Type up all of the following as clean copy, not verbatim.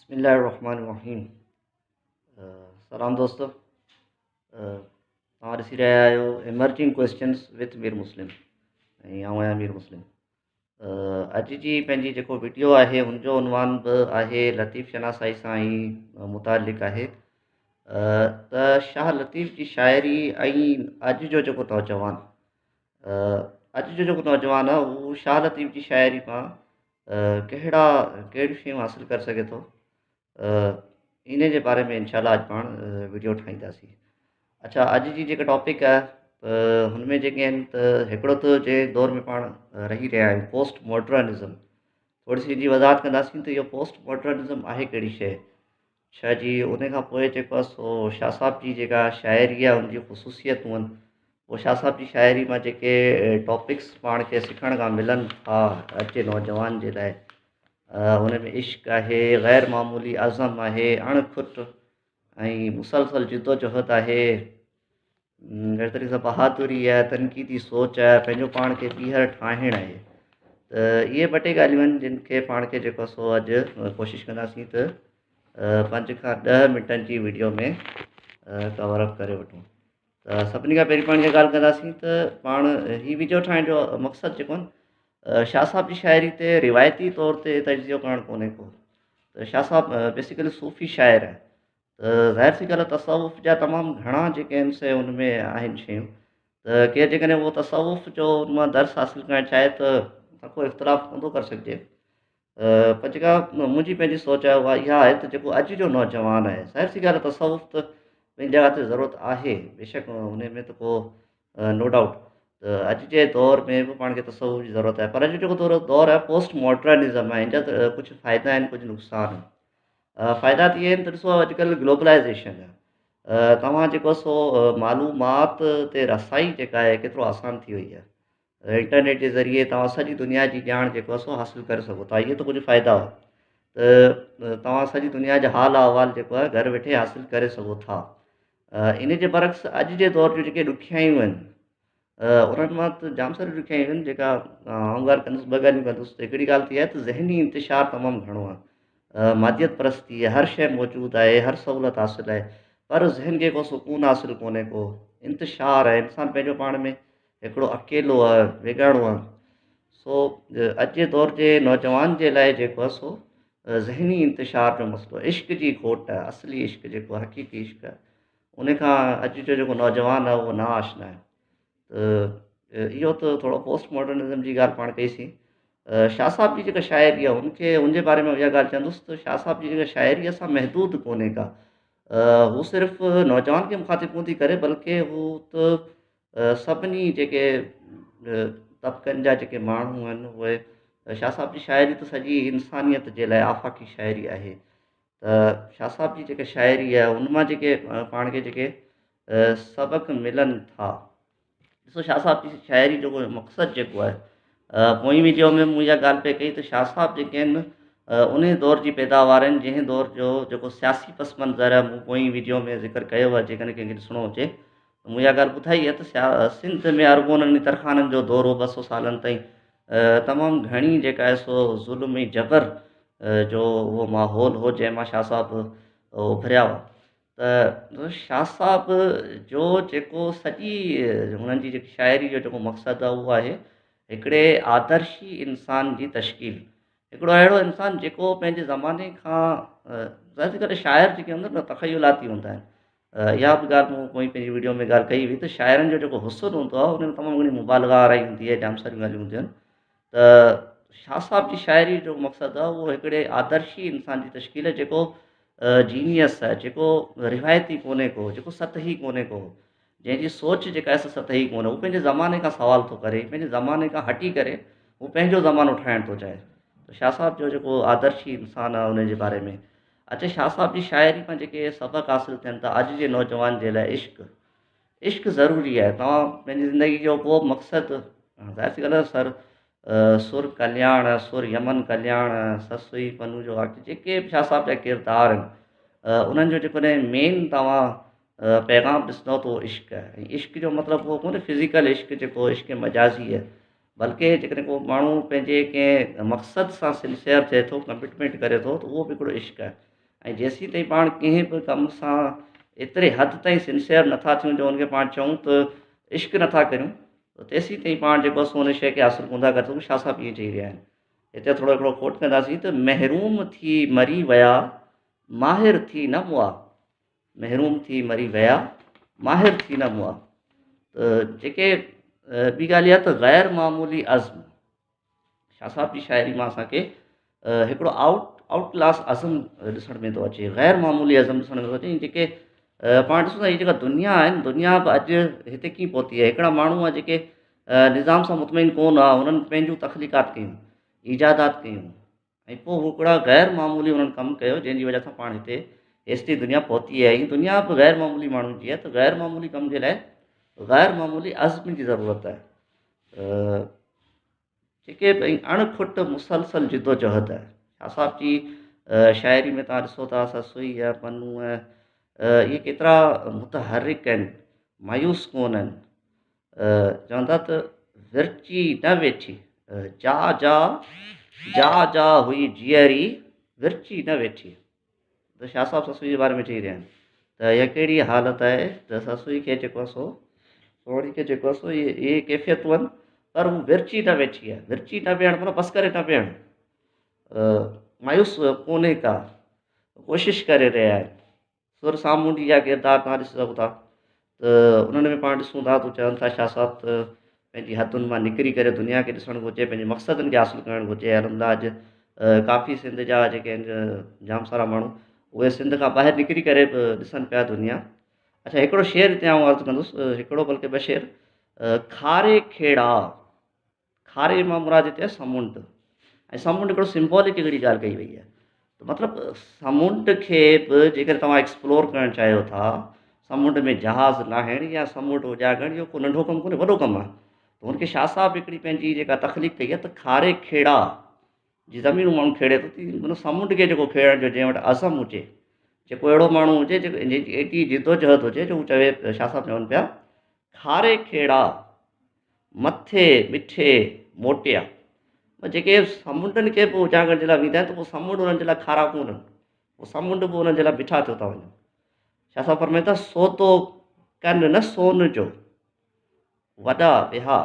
بسم الله الرحمن الرحيم سلام دوستو توهان ڏسي رهيا آهيو ايمرجنگ ڪويسچنس وٿ مير مسلم ۽ آئون آهيان مير مسلم اڄ جي پنهنجي جيڪو وڊيو آهي ان جو عنوان به آهي لطيف شناسائي سان ئي متعلق آهي ته شاهه لطيف جي شاعري ۽ اڄ جو جيڪو نوجوان اڄ جو جيڪو نوجوان آهي اهو شاهه لطيف جي شاعري مان ڪهڙا ڪهڙيون شيون حاصل ڪري سگهي ٿو ان جي باري ۾ انشاء الله اڄ پاڻ ويڊيو ٺاهينداسين اڇا اڄ جي جيڪا ٽاپڪ آهي ته هن ۾ جيڪي آهن ته هڪڙو ته جنهن دور ۾ پاڻ رهي رهيا آهيون پوسٽ ماڊرنزم ٿوري سي جي وضاحت ڪنداسين ته اهو پوسٽ ماڊرنزم آهي ڪهڙي شيء ڇا جي ان کان پوء جيڪو آهي سو شاهه صاحب جي جيڪا شاعري آهي ان جي خصوصيتون آهن پوء شاهه صاحب جي شاعري مان جيڪي ٽاپڪس پاڻ کي سکڻ کان ملن ٿا اڄ جي نوجوان جي لاء ان ۾ عشق آهي غير معمولي عزم آهي اڻ کٽ ۽ مسلسل جدوجهد آهي اهڙي طريقي سان بهادري آهي، تنقيدي سوچ آهي، پنهنجو پاڻ کي ٻيهر ٺاهڻ آهي ته اهي ٻه ٽي ڳالهيون آهن جن کي پاڻ کي جيڪو سو اڄ ڪوشش ڪنداسين ته پنج کان ڏهه منٽن جي ويڊيو ۾ ڪور اپ ڪري وٺون ته سڀني کان پهرين پاڻ اها ڳالهه ڪنداسين ته پاڻ هي ويڊيو ٺاهڻ جو مقصد جيڪو آهي شاهه صاحب جي شاعري تي روايتي طور تي تجزيو ڪرڻ ڪونهي ڪو ته شاهه صاحب بيسيڪلي صوفي شاعر آهي ته ظاهر سي ڳالهه تصوف جا تمام گهڻا جيڪي آهن سي ان ۾ آهن شيون ته ڪير جيڪڏهن اهو تصوف جو ان مان درس حاصل ڪرڻ چاهي ته ڪو اختلاف ڪونه ٿو ڪري سگهجي پر جيڪا منهنجي پنهنجي سوچ آهي اها اها آهي ته جيڪو اڄ جو نوجوان آهي ظاهر سي ڳالهه تصوف ته پنهنجي جڳهه تي ضرورت آهي بيشڪ ان ۾ ته ڪو نو ڊائوٽ ته اڄ جي دور ۾ به پاڻ کي تصوف جي ضرورت آهي پر اڄ جو جيڪو دور دور آهي پوسٽ ماڊرنزم آهي ان جا ته ڪجهه فائدا آهن ڪجهه نقصان آهن فائدا ته اهي آهن ته ڏسو اڄڪلهه گلوبلائيزيشن آهي توهان جيڪو سو معلومات تي رسائي جيڪا آهي ڪيترو آسان ٿي وئي آهي انٽرنيٽ جي ذريعي توهان سڄي دنيا جي ڄاڻ جيڪو آهي سو حاصل ڪري سگهو ٿا اهي ته ڪجهه فائدا هئا ته توهان سڄي دنيا جا حال احوال جيڪو آهي گهر ويٺي حاصل ڪري سگهو ٿا ان جي برعڪس اڄ جي دور جون جيڪي ڏکيائيون آهن انهن مان ته جام ساريون ڏکيائيون آهن جيڪا آئون ڳالهه ڪندس ٻه ڳالهيون ڪندس ته هڪڙي ڳالهه ته اها آهي ته ذهني انتشار تمام گهڻو آهي ماديت پرستي آهي هر شيء موجود آهي هر سهولت حاصل آهي پر ذهن کي ڪو سڪون حاصل ڪونهي ڪو انتشار آهي انسان پنهنجو پاڻ ۾ هڪڙو اڪيلو آهي ويڳاڻو آهي سو اڄ جي دور جي نوجوان جي لاء جيڪو آهي سو ذهني انتشار جو مسئلو عشق جي کوٽ آهي اصلي عشق جيڪو حقيقي عشق آهي ان کان اڄ جو جيڪو نوجوان آهي اهو نا آشنا آهي ته اهو ته ٿورو پوسٽ ماڊرنزم جي ڳالهه پاڻ ڪئيسين شاهه صاحب جي جيڪا شاعري آهي ان کي ان جي باري ۾ اها ڳالهه چوندس ته شاهه صاحب جي جيڪا شاعري سان محدود ڪونهي ڪا هو صرف نوجوان کي مخاطب ڪونه ٿي ڪري بلڪه هو ته سڀني جيڪي طبقن جا جيڪي ماڻهو آهن اهي شاهه صاحب جي شاعري ته سڄي انسانيت جي لاء آفاقي شاعري آهي ته شاهه صاحب جي جيڪا شاعري آهي ان مان جيڪي پاڻ کي جيڪي سبق ملن ٿا ڏسو شاهه صاحب جي شاعري جو مقصد جيڪو آهي پوئين ويڊيو ۾ مون اها ڳالهه پئي ڪئي ته شاهه صاحب جيڪي آهن ان دور جي پيداوار آهن جنهن دور جو جيڪو سياسي پس منظر آهي مون پوئين ويڊيو ۾ ذڪر ڪيو آهي جيڪڏهن ڪنهن کي ڏسڻو هجي مون اها ڳالهه ٻڌائي آهي ته سنڌ ۾ ارغونن ۽ ترخانن جو دور هو ٻه سو سالن تائين تمام گهڻي جيڪا آهي سو ظلم ۽ جبر جو اهو ماحول هو جنهن مان شاهه صاحب اڀريا هئا ته شاهه صاحب جو جيڪو سڄي هنن جي جيڪي شاعري جو جيڪو مقصد آهي اهو آهي هڪڙي آدرشي انسان جي تشڪيل هڪڙو اهڙو انسان جيڪو پنهنجي زماني کان ظاهر سي ڳالهه شاعر جيڪي هوندا آهن نه تخيلاتي هوندا آهن اها به ڳالهه مون پوئين پنهنجي ويڊيو ۾ ڳالهه ڪئي هئي ته شاعرن جو جيڪو حسن هوندو آهي ان ۾ تمام گهڻي مبالغه آرائي هوندي آهي جام ساريون ڳالهيون هونديون آهن ته شاهه صاحب جي شاعري جو مقصد آهي اهو هڪڙي آدرشي انسان جي تشڪيل جيڪو جينيس آهي جيڪو روايتي ڪونهي ڪو جيڪو سطحي ڪونهي ڪو جنهن جي سوچ جيڪا آهي سا سطحي ڪونهي، هو پنهنجي زماني کان سوال ٿو ڪري، پنهنجي زماني کان هٽي ڪري هو پنهنجو زمانو ٺاهڻ ٿو چاهي. ته شاهه صاحب جو جيڪو آدرشي انسان آهي ان جي باري ۾ اچي شاهه صاحب جي شاعري مان جيڪي سبق حاصل ٿين ٿا اڄ جي نوجوان جي لاء عشق عشق ضروري آهي توهان پنهنجي زندگي جو ڪو به مقصد ظاهر سي ڳالهه سر سر ڪلياڻ سر يمن ڪلياڻ سسئي پنهون جو واقعو جيڪي به شاهه صاحب جا ڪردار آهن انهن جو جيڪڏهن مين توهان پيغام ڏسندؤ ته اهو عشق آهي ۽ عشق جو مطلب اهو ڪونهي فزيڪل عشق جيڪو عشق مجازي آهي بلڪه جيڪڏهن ڪو ماڻهو پنهنجي ڪنهن مقصد سان سنسيئر ٿئي ٿو ڪمٽمينٽ ڪري ٿو ته اهو به هڪڙو عشق آهي. ۽ جيسين تائين پاڻ ڪنهن به ڪم سان ايتري حد تائين سنسيئر نٿا ٿيون جو ان کي پاڻ چئون ته عشق نٿا ڪريون ته تيسين تائين پاڻ جيڪو سو ان شيء کي حاصل ڪونه ٿا ڪري سگهون. شاهه صاحب ائين چئي رهيا آهن. هتي ٿورو هڪڙو ڪوٽ ڪنداسين ته محروم ٿي مري ويا ماهر ٿي نه مئا، محروم ٿي مري ويا ماهر ٿي نه مئا. ته جيڪي ٻي ڳالهه اها ته غير معمولي عزم، شاهه صاحب جي شاعري مان اسان کي هڪڙو آئوٽ ڪلاس عزم ڏسڻ ۾ ٿو اچي، غير معمولي عزم ڏسڻ ۾ ٿو اچي. جيڪي پاڻ ڏسون ٿا هي جيڪا دنيا آهي دنيا به اڄ هتي ڪيئن پهتي آهي. هڪڙا ماڻهو آهن جيڪي نظام سان مطمئن ڪونه هئا، انهن پنهنجون تخليقات ڪيون، ايجادات ڪيون ۽ پوء هڪڙا غير معمولي انهن ڪم ڪيو جنهن جي وجه سان پاڻ هتي هيستائين دنيا پهتي آهي. هي دنيا به غير معمولي ماڻهن جي آهي ته غير معمولي ڪم جي لاء غير معمولي عزم جي ضرورت آهي. جيڪي به اڻ کٽ مسلسل جدوجهد آهي. شاهه صاحب جي شاعري ۾ توهان ڏسو ٿا سسئي ۽ پنهون ۽ اهي ڪيترا متحرڪ آهن، مايوس ڪونه آهن. چون ٿا ته ورچي نه ويٺي، جا جا جا جا هئي جيئري ورچي نه ويٺي. ته شاهه صاحب سسئي جي باري ۾ چئي رهيا آهن ته اها ڪهڙي حالت آهي ته سسئي کي جيڪو آهي سو سهڻي کي جيڪو آهي سو اهي ڪيفيتون آهن پر هو ورچي نه ويٺي آهي. ورچي نه ويهڻ معنيٰ بس ڪري نه ويهڻ، مايوس ڪونهي ڪا، ڪوشش ڪري رهيا آهن. سر سامونڊي جا ڪردار توهان ڏسي سگهو ٿا ته انهن ۾ پاڻ ڏسون ٿا ته چون ٿا شاهه صاحب ته پنهنجي حدن مان نڪري ڪري دنيا کي ڏسڻ گهرجي، پنهنجي مقصدن کي حاصل ڪرڻ گهرجي. الحمدلله اڄ ڪافي سنڌ جا جيڪي آهن جام سارا ماڻهو اهي سنڌ کان ٻاهر نڪري ڪري به ڏسن پيا دنيا. اڇا هڪڙو شعر هتي آئون عرض ڪندس، هڪڙو بلڪه ٻه شعر. کاري کيڙا، کاري مان مراد هتي آهي سمنڊ ۽ سمنڊ هڪڙو سمبولڪ هڪڙي ڳالهه ڪئي وئي آهي ته مطلب سمنڊ کي به جيڪڏهن توهان ايڪسپلور ڪرڻ چاهيو ٿا، سمنڊ ۾ جهاز لاهڻ يا سمنڊ اجاڳڻ اهو ڪو ننڍو ڪم ڪونهي، وڏو ڪم آهي. ته هن کي شاهه صاحب هڪڙي پنهنجي جيڪا تخليق ڪئي آهي ته کاري کيڙا جي زمينون ماڻهو کيڙي ٿو تيئن مطلب سمنڊ کي جيڪو کيڙڻ جو جنهن وٽ عزم هجي، جيڪو اهڙو ماڻهو هجي جيڪو جنهن جي ايڏي جدوجهد هجي جو هو چوي، شاهه صاحب چون پيا کاري کيڙا مٿي مٺي موٽيا. جيڪي سمنڊن کي به اجاگر جي لاء ويندا آهن ته پوء سمنڊ انهن جي لاء کارا ڪونهن، پوء سمنڊ به انهن جي لاء مٺا ٿيو ٿا وڃن. شاهه صاحب فرمائن ٿا سودو ڪن نه سون جو وڏا وها،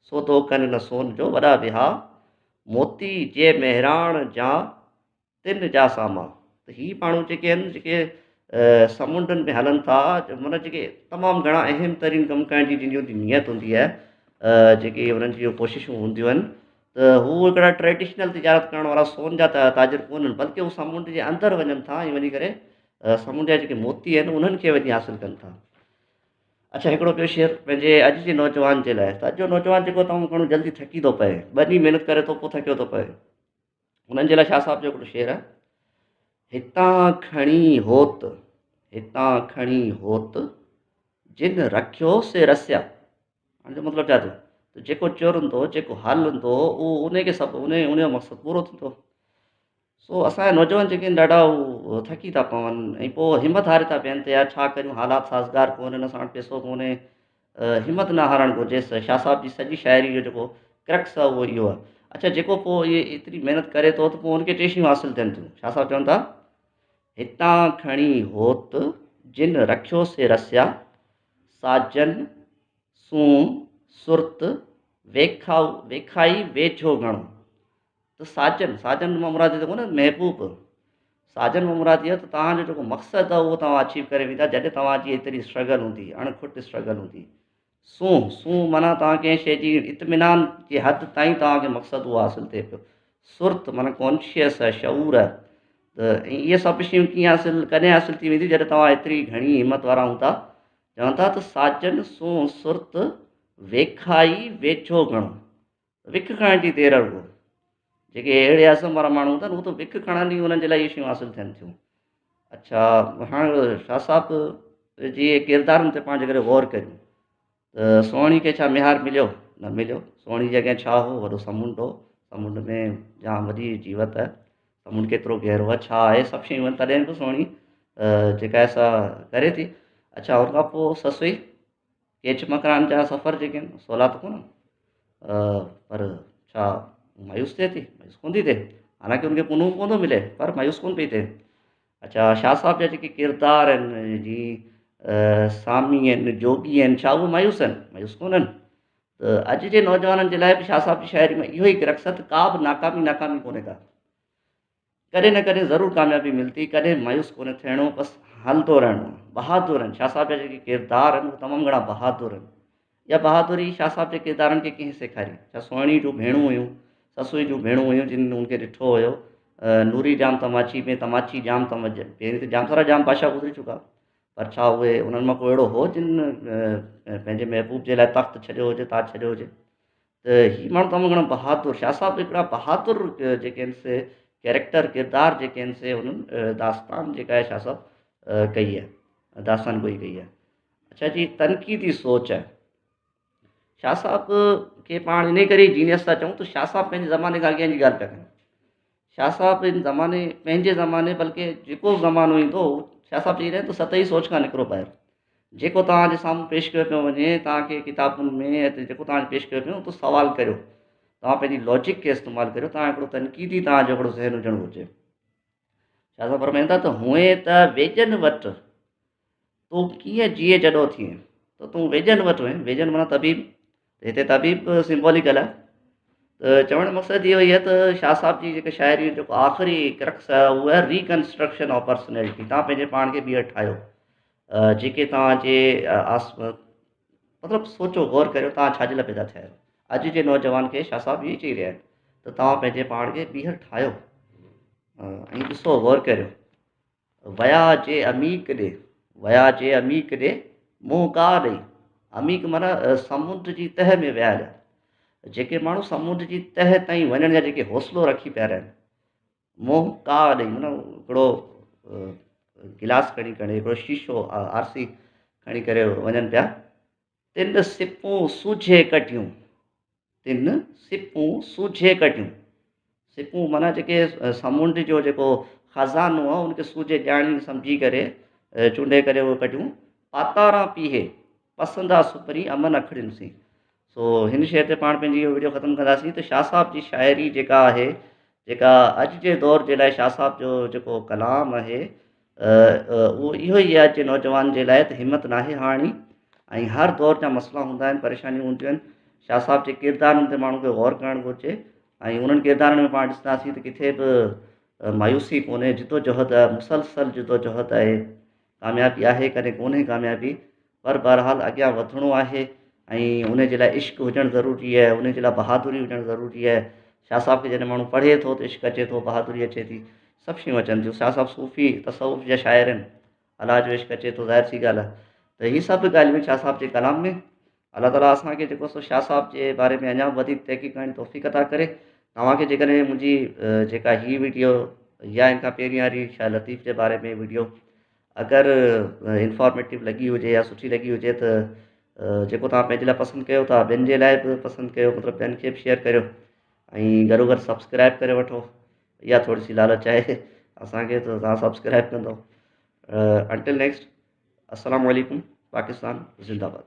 سودو ڪن نه سون جو وڏا وها، موتي جي مهراڻ جا تن جا سامان. ته هي ماڻهو جيڪي آهن جيڪي سمنڊن ۾ هلن ٿا معنيٰ جيڪي تمام گهڻا اهم ترين ڪم ڪرڻ جي جن جي نيت هوندي آهي، جيڪي انهن جون ڪوششون هونديون آهن ته هو هڪڙا ٽريڊيشنل تجارت ڪرڻ وارا سون جا تاجر ڪونهن بلڪه هو سمنڊ جي اندر وڃن ٿا ۽ وڃي ڪري سمنڊ جا جيڪي موتي آهن انهن کي وڃي حاصل ڪن ٿا. اڇا هڪڙو ٻيو شعر پنهنجي اڄ جي نوجوان جي لاء ته اڄ جو نوجوان جيڪو تمام گهڻو جلدي ٿڪي ٿو پئي، ٻه ڏينهن محنت ڪري ٿو پوء ٿڪيو ٿو پئي. انهن جي لاء شاهه صاحب جو هڪڙو شعر آهي، هتان کڻي هوت، هتان کڻي هوت، جن رکيو سي رسيا. هن جو مطلب ڇا ٿيو ته جيڪو چرندو، جيڪو هلندو، اهو ان کي سڀ ان ان جو مقصد پورو ٿيندو. سو اسان جا نوجوان جيڪي آهن ڏاڍا هو ٿڪي ٿا پون ۽ پوء همت هاري ٿا پين ته يار ڇا ڪريون، حالات سازگار ڪونهن، اسان وٽ پئسو ڪونهي. همت نه هارڻ گهرجي. شاهه صاحب جي سڄي شاعري جو جيڪو ڪرڪس آهي اهو اهو آهي. اڇا جيڪو پوء اهي ايتري محنت ڪري ٿو ته پوء ان کي ٽي شيون حاصل ٿين ٿيون. شاهه صاحب چون ٿا، هتان کڻي هوت، جن رکيو سي رسيا، ساجن سون سرت، ويکائو ويکائي ويجهو گهڻو. ته ساجن، ساجن مان مراد هتي ڪونهي محبوب، ساجن مان مراد اهو ته توهان جو جيڪو مقصد آهي اهو توهان اچيو ڪري ويندا جڏهن توهان جي ايتري اسٽرگل هوندي، اڻ کٽ اسٽرگل هوندي. سونهن، سونهن معنيٰ توهان ڪنهن شيء جي اطمينان جي حد تائين توهان کي مقصد اهو حاصل ٿئي پيو. سرت معنيٰ ڪانشيس آهي، شعور آهي ته ۽ اهي سڀ شيون ڪيئن حاصل، ڪڏهن حاصل ٿي وينديون جڏهن توهان ايتري گهڻي همت وارا هوندا. چون ٿا ته ساجن سونهن سرت ويکائي ويجهو گهڻو. وک کڻڻ جي دير رڳو. جيڪي اهڙي عزم وارا ماڻهو هوندا آهن اهي ته وک کڻن ئي انهن جي لاء اهي شيون حاصل ٿين ٿيون. اڇا هاڻ شاهه صاحب جي ڪردارن تي پاڻ جيڪڏهن غور ڪريون ته سهڻي کي ڇا ميهار مليو؟ نه مليو. سهڻي جي اڳيان ڇا هو؟ وڏو سمنڊ هو. سمنڊ ۾ جام وڏي جيوت آهي. سمنڊ ڪيترو گهرو آهي، ڇا آهي، سڀ شيون آهن، تڏهن به سهڻي جيڪا آهي سا ڪري ٿي. اڇا ان کان پوء سسئي ڪيچ مڪران جا سفر جيڪي آهن سولا ته ڪونهن پر ڇا مايوس ٿئي ٿي؟ مايوس ڪونه ٿي ٿئي. حالانڪه ان کي پنهون ڪونه ٿو ملي پر مايوس ڪونه پئي ٿئي. اڇا شاهه صاحب جا جيڪي ڪردار آهن جي سامي آهن جوڳي آهن ڇا اهي مايوس آهن؟ مايوس ڪونهن. ته اڄ جي نوجوانن جي لاء به شاهه صاحب جي شاعري ۾ اهو ئي ڪرڪس آهي ته ڪا به ناڪامي ناڪامي ڪونهي ڪا، ڪڏهن نه ڪڏهن ضرور ڪاميابي ملندي، ڪڏهن مايوس ڪونه ٿيڻو، بس هلندو رهڻو. بهادر آهن شاهه صاحب جا جيڪي ڪردار آهن اهي تمام گهڻا بهادر آهن. اها بهادري شاهه صاحب جي ڪردارن کي ڪنهن سيکاري؟ ڇا سهڻي جون ڀيڻون هيون، سسئي جون ڀيڻون هيون جن ان کي ڏٺو هيو؟ نوري ڄام تماچي ۾ تماچي ڄام تماچي پهرين ته ڄام سارا ڄام بادشاهه گذري چڪا، پر ڇا اهي انهن مان ڪو اهڙو هو جن پنهنجي محبوب جي لاء تخت ڇڏيو هجي، تاج ڇڏيو هجي؟ ته هي ماڻهو تمام گهڻا بهادر، شاهه صاحب هڪڙا بهادر جيڪي آهن سي ڪيريڪٽر ڪردار جيڪي آهن سي انهن داستان جيڪا آهي شاهه صاحب ڪئي آهي، داستان گوئي ڪئي آهي. اڇا جي تنقيدي سوچ آهي. شاهه صاحب کي پاڻ انهي ڪري جينيس ٿا چئون ته شاهه صاحب پنهنجي زماني کان اڳيان جي ڳالهه پيا ڪن. شاهه صاحب ان زماني پنهنجي زماني بلڪه جيڪو به زمانو ايندو شاهه صاحب چئي رهيا آهن ته سطحي سوچ کان نڪرو ٻاهر. جيڪو توهان جي سامهون پيش ڪيو پيو وڃي توهان کي ڪتابن ۾ جيڪو توهان کي پيش ڪيو پيو اتي سوال ڪريو، توهان پنهنجي لاجڪ کي استعمال ڪريو، توهان هڪڙو تنقيدي توهان جو هڪڙو ذهن هجڻ گهرجي. شاهه صاحب فرمائن ٿا ته هونئن ته ويڄن وٽ تون ڪيئن جيئي جڏو ٿئين، ته تون ويڄن وٽ هئين، ويڄن معنيٰ طبيب، هتي طبيب سمبوليڪل آهي. ته چوڻ جو مقصد اهو ئي آهي ته شاهه صاحب جي جيڪا شاعري جو جيڪو آخري ڪرڪس آهي اهو آهي ريڪنسٽرڪشن آف پرسنالٽي. توهان پنهنجي پاڻ کي ٻيهر ٺاهيو، جيڪي توهان جي آس مطلب سوچو غور ڪريو توهان ڇا جي لاء پيدا ٿيا آهيو. اڄ جي نوجوان کي شاهه صاحب اهو ئي چئي رهيا آهن ته توهان پنهنجي پاڻ کي ٻيهر ٺاهيو ۽ ڏسو غور ڪريو. ويا جي عميق ڏي، ويا جي عميق ڏي، منهن ڪا ڏئي. عميق معنيٰ سمنڊ جي تهه ۾ ويا هليا. جيڪي ماڻهو سمنڊ جي تهه تائين وڃڻ جا جيڪي حوصلو رکي پيا رهن، منهن ڪا ڏئي معنيٰ هڪڙو گلاس کڻي ڪري، هڪڙو شيشو آرسي کڻي ڪري وڃن پيا. تن سپون سوجهي ڪڍيون، تن سپون سوجهي ڪڍيون. سپون معنيٰ جيڪي سمنڊ جو جيڪو خزانو آهي ان کي سوجهي ڄاڻي سمجهي ڪري چونڊي ڪري اهي ڪڍيون. پاتاران پيهي پسندا سپرين امن اکڙين سين. سو هن شعر تي پاڻ پنهنجي اهو وڊيو ختم ڪنداسين ته شاهه صاحب جي شاعري جيڪا آهي، جيڪا اڄ جي دور جي لاء شاهه صاحب جو جيڪو ڪلام آهي اهو اهو ئي آهي اڄ جي نوجوان جي لاء ته همت ناهي هارڻي ۽ هر دور جا مسئلا هوندا آهن، پريشانيون هونديون آهن. شاهه صاحب جي ڪردارن تي ماڻهو کي غور ڪرڻ گهرجي ۽ انهن ڪردارن ۾ پاڻ ڏسنداسين ته ڪٿي به مايوسي ڪونهي، جدوجهد آهي، مسلسل جدوجهد آهي، ڪاميابي آهي ڪڏهن ڪونهي ڪاميابي، پر بهرحال اڳيان وڌڻو آهي ۽ ان جي لاء عشق هجڻ ضروري آهي، ان جي لاء بهادري هجڻ ضروري آهي. شاهه صاحب کي جڏهن ماڻهو پڙهي ٿو ته عشق اچي ٿو، بهادري اچي ٿي، سڀ شيون اچن ٿيون. شاهه صاحب صوفي تصوف جا شاعر آهن، الله جو عشق اچي ٿو، ظاهر سي ڳالهه آهي ته هي سڀ ڳالهيون شاهه صاحب جي ڪلام ۾. الله تعاليٰ اسان کي جيڪو سو شاهه صاحب جي باري ۾ اڃا به وڌيڪ تحقيق ڪرڻ جي توفيق عطا ڪري. توهان کي جيڪڏهن منهنجي جيڪا هي ويڊيو يا ان کان پهرين واري شاهه لطيف جي باري ۾ ويڊيو اگر انفارميٽو لڳي هجي يا سٺي لڳي هجي ته جيڪو توهان پنهنجي لاء پسند ڪيو ٿا ٻين جي لاء به پسند ڪيو، مطلب ٻين کي به شيئر ڪريو ۽ گهرو گهر سبسڪرائب ڪري وٺو. اها ٿوري سي لالچ آهي اسان کي ته توهان سبسڪرائب ڪندو. انٽل نيڪسٽ، السلام عليڪم، پاڪستان زنده باد.